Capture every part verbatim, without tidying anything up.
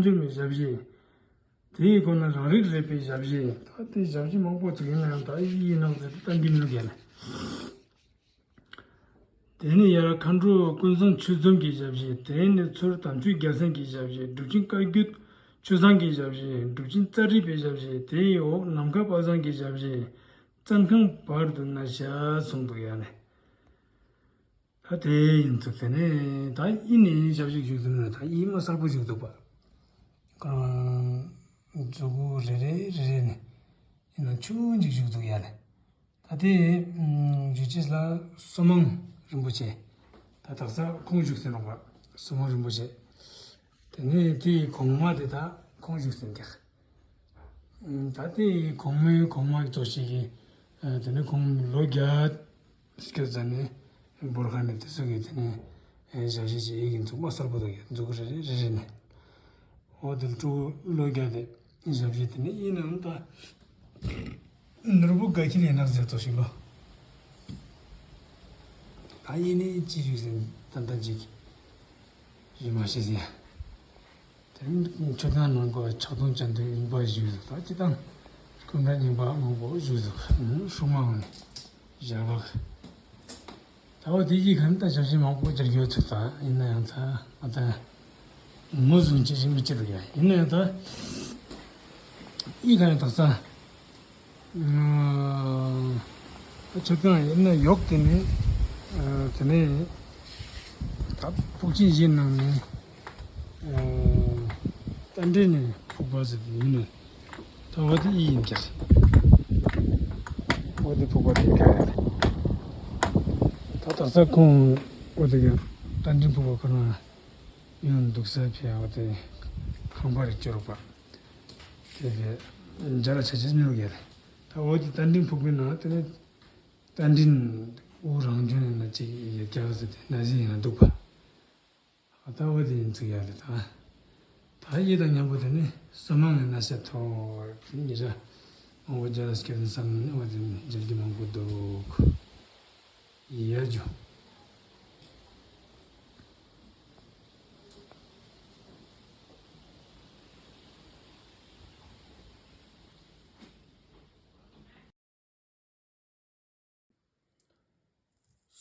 འབྱོར་མའི་ཞབས་རྗེས། དེའི་སྒོ་ནས་རང་རིག་རེད་པའི་ཞབས་རྗེས། ད་དེ་ཞབས་རྗེས་མང་པོ་ཅིག་ཡིན་ན་ཡང་ད་ཡིག་ཡིག་ནང་ཟེར་ཏེ་ད་འདི་མི་འདུག་ཡ་ལེ། དེ་ནས་ཡར་མཁའ་འགྲོ་ཀུན་བཟང་ཆོས་འཛོམས་ཀྱི་ཞབས་རྗེས། དེ་ནས་ཚུར་དམ་ཆོས་རྒྱལ་མཚན་གྱི་ཞབས་རྗེས། སྒྲུབ་ཆེན་བཀའ་བརྒྱུད་ཆོས་བཟང་གི་ཞབས་རྗེས། སྒྲུབ་ཆེན་རྩ་རིག་པའི་ཞབས་རྗེས། དེའི་འོག་ནམ་མཁའ་དཔལ་བཟང་གི་ཞབས་རྗེས། བཙན་ཁང་བར་དུ་ན་ཞབས་གསུངས་འདུག་ཡ་ལེ། ད་དེ་ཡིན་ཚུལ་དེ་ནས་ད་ཨི་ནས་ཞབས་ཞུ་ཞུ་ཟིན་ན་ད་ཨི་མ་གསལ་པོ་ཞིག་འདུག་པ། ཁོ་རང་མཛུ་གུ་རེ་རེ་རེ་རེ་ནས་ཡིན་ན་ཆུང་ཅིག་ཞུ་འདུག་ཡ་ལེ། ད་དེ་ཞུ་ཅེས་ལ་སོ་མང་རིན་པོ་ཆེ། ད་དག་ས་ཁོང་བཞུགས་ཟིན་རོགས་པ། སོ་མང་རིན་པོ་ཆེ། དེ་ནས་དེའི་གོང་མ་དེ་ད་ཁོང་བཞུགས་ཟིན་ཀྱག་ད་ལྟའི་གོང་མའི་གོང་མ་གཙོ་ཞིག་གིས། དེ་ནས་ཁོང་ལོ་བརྒྱ་སྐྱོད་ཙམ་ནས་འབོར་ཁ་ནས་དེ་ཚོ་གིས་དེ་ནས་ཞབས་ཕྱི་བྱེད་ཡིག་གི་མཛུབ་མོ་གསལ་པོ་འདུག་ཡ། མཛུབ་གུ་རེ་རེ་རེ་རེ་ནས། འོ་དེ་ལ་ཕྲུ་གུ་ལོ་བརྒྱ་དེ་ཞབས་ཕྱི་དེ་ནས་ཡིན་ནའང་ད་ནོར་བུ་དགའ་འཁྱིལ་ཡིན་ནག་ཟེར་ཚོ་ཞིག་ལོ། ད་ཡིན་ནས་ཅི་ཞིག་ཟིན་ཏན་ཏན་ཅིག་ཡིན་མ་ཤེས་ཟིན། དེ་མཆོད་རྟེན་ནང་གོ་ཕྱག་སྟོང་སྤྱན་སྟོང་རྙིང་པ་བཞུགས་སོ། ད་ཅི་དང་སྐུ་འདྲ་རྙིང་པ་མང་པོ་བཞུགས་སོ། སྲུང་མ་འོང་ནས་ཞལ་བག་ད་འོ་དེ་གྱི་གམ་ད་ཞབས་ཕྱི་མང་པོ་སྦྱར་ཡོད་ཚུལ་ད་ཡིན་ན་ཡང་ད་ང་ད་ངོ་བཟུང་ཅི་ཞིག་མི་བྱེད་འདུག་ཡ། ཡིན་ན་ཡང་ད་ཡི་ག་ཡང་དག་ས། ཨ་ཆ་ཚང་ཡིན་ན་ཡོག་དེ་ནི། ཨ་དེ་ནི་ད་ཕུག་ཆེན་བཞི་ནང་ནས། ཨ་རྟ་མགྲིན་ནས་ཕུག་པ་ཟེར་དེ་ཡིན་ནི། ད་འོ་དེ་ཨི་ཡིན་ཀྱག་འོ་དེ་ཕུག་པ་དེ་ཀ་ཡ་རེད། ད་དག་ས་ཁོང་འོ་དེ་གི་རྟ་མགྲིན་ཕུག་པ་ཁོ་རང་ཡང་འདུག་ས་ཕི་འོ་དེ་ཁང་པ་རེ་སྐྱོར་པ། དེ་གི་མཇལ་ལ་ཆ་ཆེས་ཉོ་གི་རེད། ད་འོ་དེ་རྟ་མགྲིན་ཕུག་པའི་ནང་དེ་ནི། རྟ་མགྲིན་དབུ་རང་བྱོན་ནས་ན་ཅིག་ཡོད་རྒྱག་ཟེར་ཏེ་ན་གཞི་ཡིན་ན་འདུག་པ། ཨ་ད་འོ་དེ་ཡིན་ཚུལ་ཡག་རེད་ད། ད་ཡི་དང་མཉམ་པོ་དེ་ནི་སོ་མང་ནས་ན་ཤ་ཐོར་ཉི་ཤ་མང་པོ་རྒྱ་ལ་སྐྱོད་ནས་བསམ་ནས་འོ་དེ་མཇལ་རྒྱུ་མང་པོ་འདུག་ཡ་ཇུ།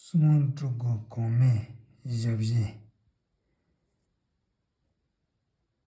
སུ་མང་སྤྲུལ་སྐུ་གོང་མའི་ཞབས་ཕྱི།